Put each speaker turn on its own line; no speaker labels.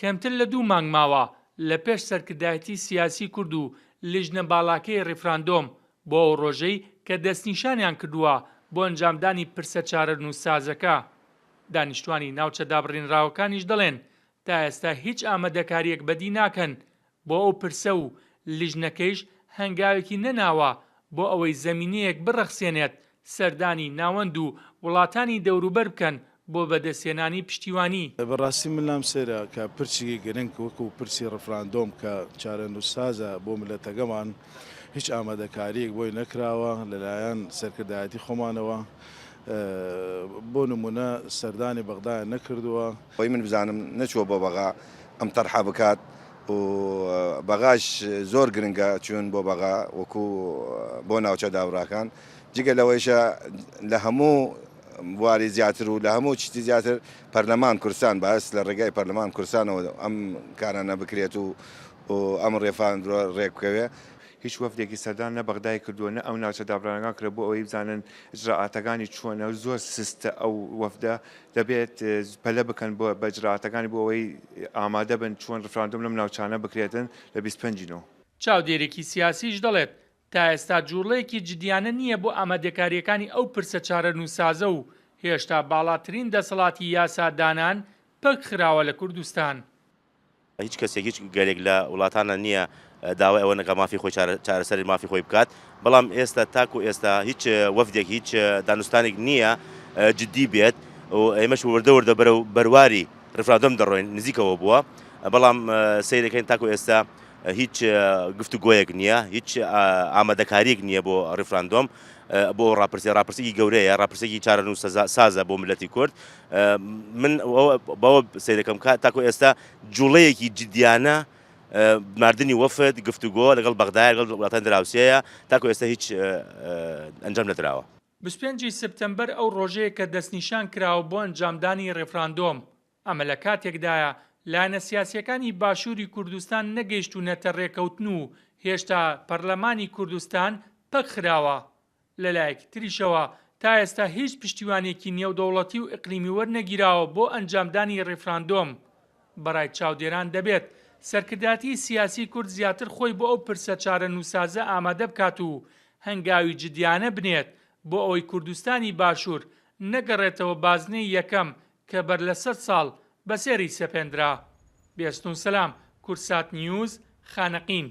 کەمتر لە دوو مانگ ماوە لە پێش سەرکردایەتی سیاسی کورد و لیژنە باڵاکەی ڕیفراندۆم بۆ ئەو ڕۆژەی کە دەستنیشانیان کردووە بۆ ئەنجامدانی پرسە چارەنووسسازەکە. دانیشتوانی ناوچە دابڕێنراوەکانیش دەڵێن تا ئێستا هیچ ئامادەکارییەک بەدی ناکەن بۆ ئەو پرسە و لیژنەکەیش هەنگاوێکی نەناوە بۆ ئەوەی زەمینەیەک بڕەخسێنێت سەردانی ناوەند و وڵاتانی دەوروبەر بکەن بۆ بەدەستهێنانی پشتیوانی.
بەڕاستی من لام سەیرە کە پرسێکی گرنگ وەکو پرسی ڕفراندۆم کە چارەنووسسازە بۆ میللەتەکەمان هیچ ئامادەکارییەک بۆی نەکراوە لەلایەن سەرکردایەتی خۆمانەوە بۆ نمونە سەردانی بەغدایان نەکردووە.
ئەوەی من بزانم نەچووە بۆ بەغا ئەم تەرحە بکات و بەغاش زۆر گرنگە چوون بۆ بەغا وەکو بۆ ناوچە دابڕاکان جگە لەوەیشە لە هەموو بواری زیاتر و لە هەموو چیتی زیاتر پەرلەمان کوردستان باس لە ڕێگای پەرلەمان کوردستانەوە ئەم کارانە بکرێت و ئەم ڕێفاندرۆ ڕێک بکەوێ.
هیچ وەفدێکی سەردان نە بەغدای کردووە نە ئەو ناوچە دابرانەکان کرد بۆ ئەوەی بزانن ئیجرائاتەکانی چۆنە زۆر سستە ئەو وەفدە دەبێت پەلە بکەن بۆ بە ئیجرائاتەکانی بۆ ئەوەی ئامادە بن چۆن ڕفراندۆم لەم ناوچانە بکرێتن لە 25 ی نۆ.
چاودێرێکی سیاسیش دەڵێت، تا ئێستا جووڵەیەکی جدیانە نییە بۆ ئامادەکارییەکانی ئەو پرسە چارەنووسسازە و هێشتا باڵاترین دەسەڵاتی یاسادانان پەکخراوە لە کوردستان.
هیچ کەسێک هیچ گەلێک لە وڵاتانە نییە داوای ئەوە نەکا مافی خۆی چارەسەری مافی خۆی بکات بەڵام ئێستا تاکو ئێستا هیچ وەفدێک هیچ دانوستانێک نییە جددی بێت و ئێمەش وردە وردە بەرەو بەرواری ڕفراندۆم دەڕۆین نزیکەوە بووە بەڵام سەیرەکەین تاکو ئێستا هیچ گفتوگۆیەک نییە هیچ ئامادەکاریەک نییە بۆ ڕفراندۆم بۆ ڕاپرسی ڕاپرسێکی گەورەیە ڕاپرسێکی چارەنووس سازە بۆ ملەتی کورد من بەوە سەیرەکەم کە تاکو ئێستا جوڵەیەکی جدیانە ناردنی وەفد گفتوگۆ لەگەڵ بەغدایە لەگەڵ وڵاتانی دراوسێیە تاکو ئێستا هیچ ئەنجام نەدراوە.
25 ی سپتەمبەر ئەو ڕۆژەیە کە دەستنیشان کراوە بۆ ئەنجامدانی ڕێفراندۆم، ئەمە لە کاتێکدایە لایەنە سیاسییەکانی باشووری کوردستان نەگەیشتوونەتە رێکەوتن و هێشتا پەرلەمانی کوردستان پەکخراوە. لەلایەکی تریشەوە تا ئێستا هیچ پشتیوانییەکی نێودەوڵەتی و ئیقلیمی وەرنەگیراوە بۆ ئەنجامدانی ریفراندۆم. بەڕای چاودێران دەبێت سەرکردایەتی سیاسی کورد زیاتر خۆی بۆ ئەو پرسە چارەنووسسازە ئامادە بکات و هەنگاوی جدیانە بنێت بۆ ئەوەی کوردستانی باشوور نەگەڕێتەوە بازنەی یەکەم کە بەر لە سەد ساڵ بەسەری سەپێندرا. بێستون سەلام، کوردسات نیوز، خانەقین.